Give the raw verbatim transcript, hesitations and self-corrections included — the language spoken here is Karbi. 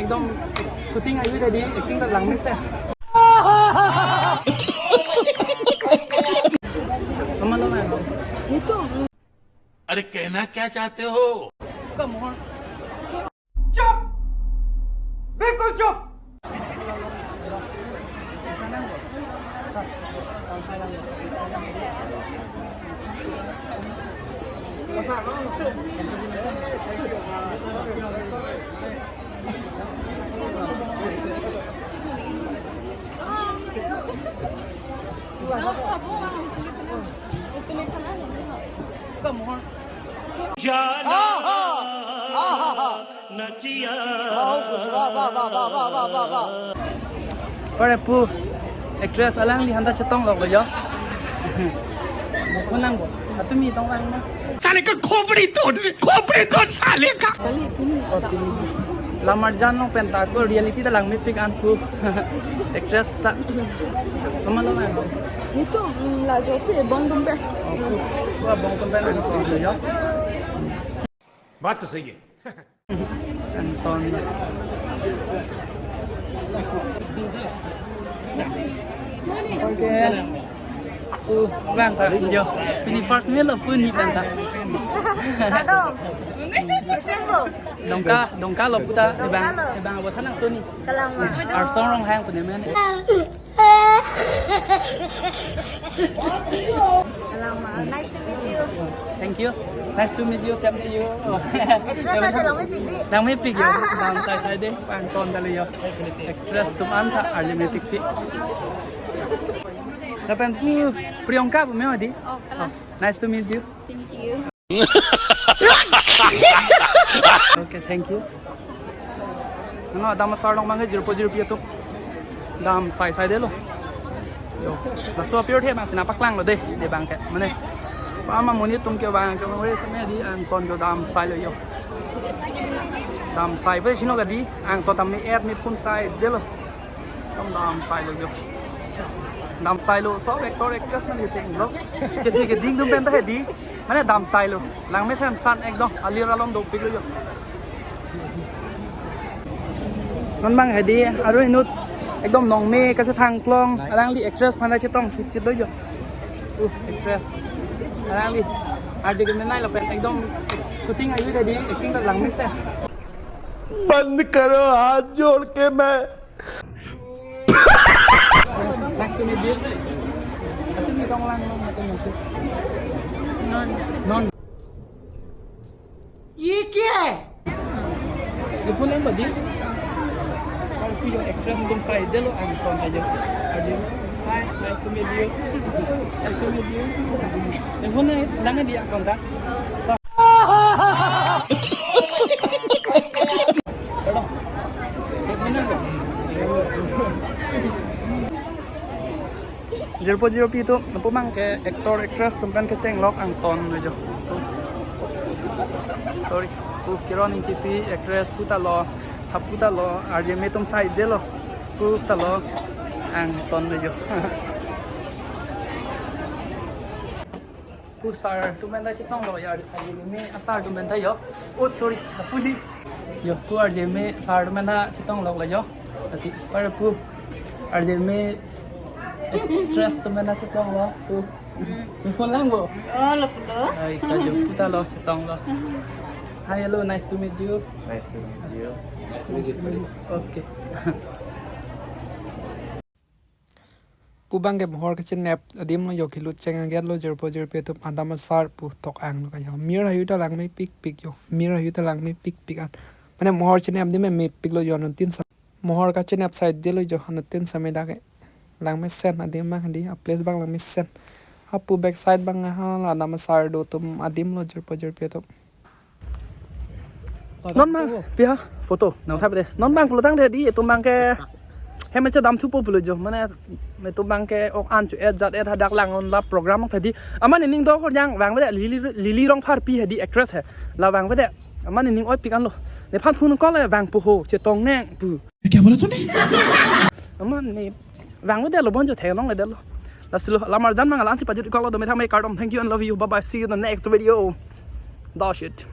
Ekdom shooting ayu tadi, acting ta langmesen. Mama lo na. Itu. अरे कहना क्या चाहते हो? Kamu. चुप, बिल्कुल चुप। Pare pu actress alangli hanta chetong lok lo yo. Mo kunang bo. Atumi tong lang na. साले का खोपड़ी तोड़, खोपड़ी तोड़ साले का। Kali pini. Oh, pini. Lamarjan along pen ta ko reality ta langmepik an pu actress ta. Mama lo na. Nitum, mm, la jo pu bong dum pen. Oh, pu, pu bong dum pen an ko lo yo. बात तो सही है। Anton. Okay. Pu bang ta jo. Pini first meal lo pu ni bang ta. Kado. Kesen lo. Dongka, dongka lo pu ta. Dongka lo. Bang, bang, buat hanang soni. Kalang ma. Arsong Ronghang pu ne men. Kalang ma. Nice to meet you. Thank you. Nice to meet you. Same to you. Actress aja langmepik di. Langmepik yo. Dam sai sai de. Pangton kali yo. Actress atum an ta arje mepikpik. Lapen pu Priyanka pu me di. Oh, kalang. Oh, nice to meet you. Same to you. Okay, thank you. Ano, dam asar along bang ke jirpo jirpi atum dam sai sai de lo. Yo, laso apir the bang si nangpaklang lo de, de bang ke. Mane, pa ama monit atum ke bang ke, bang we seme di Anton jo dam sai lo yo. Dam sai pe sino ka di, Anton tam me et me pun sai de lo. Dam dam sai lo yo. Dam sai lo, sob actor actress man kecheng lo. Kedi keding atum pen ta he di. Mane dam sai lo. Langmesen san ekdom. Alir alom dopik lo yo. Non bang he di, aru inut ekdom nong me kachethang klong. Alangli actress aphan ta chetong chit lo yo. Uh, actress. Alangli. Arje ke menai lo pen ekdom shooting ayu tadi, acting ta langmesen. बंद करो, हाथ जोड़ के मैं Nice to meet you. Atumi tong lang non, atumi tong. Non. Non. ये क्या है? Ipu nang badi? Kalau punya actress atum sai de lo Anton aja. Aja. Hi, nice to meet you. Nice to meet you. Ipu nang, nang di Anton ta? Jirpo jirpi atum, lapu bang ke actor actress atum pen kecheng lok Anton lo jo. Sorry, pu Kiron Engtipi actress pu ta lo, thap pu ta lo, arje me atum sai de lo, pu ta lo Anton lo jo. Pu sir atum pen ta chetong lo ya, arje me asar atum pen ta yo. Oh, sorry, puli. Yo, pu arje me sir atum pen ta chetong lok lo yo. Lasi, pare pu arje me actress atum pen ta chetong lo. Pu. Me phone lang bo. Oh, lo pulo. Ai, ta jo pu ta lo chetong lo. Hi, hello, nice to meet you. Nice to meet you. Nice to meet you. Okay. Pu bang ke mohor kachenep adim lo yo, kelut cheng aget lo jirpo jirpi atum, adam asar pu tok ang lo ka yo. Mir ayu ta langmepikpik yo. Mir ayu ta langmepikpik an. Mane mohor chenep adim mepik lo yo, anuttin sa-, mohor kachenep sai de lo yo, anuttin same dak ke. Langmesen adim bang di, a place bang langmesen. Hapu backside bang ha la adam asar do atum adim lo jirpo jirpi atum. Non bang, pi ha, photo nangthap de. Non bang pulo tangte di, itum bang ke hem acha dam thupo pulo jo. Mane itum bang ke ok an chu et jat et hadak lang on la program tadi. Amat nening do kor jang bang bede Lily, Lily Rongphar pi he di actress he. La bang bede. Amat nening oipik an lo. Nephan phone call le bang pu ho, chetong neng pu. क्या बोला तूने? Amat ne bang bede lo bon jo the nong le de lo. Lasi lo, lamarjan bang la-ansi pajut-ik kok lo, do methang me kardom. Thank you and love you. Bye bye. See you in the next video. Dash it.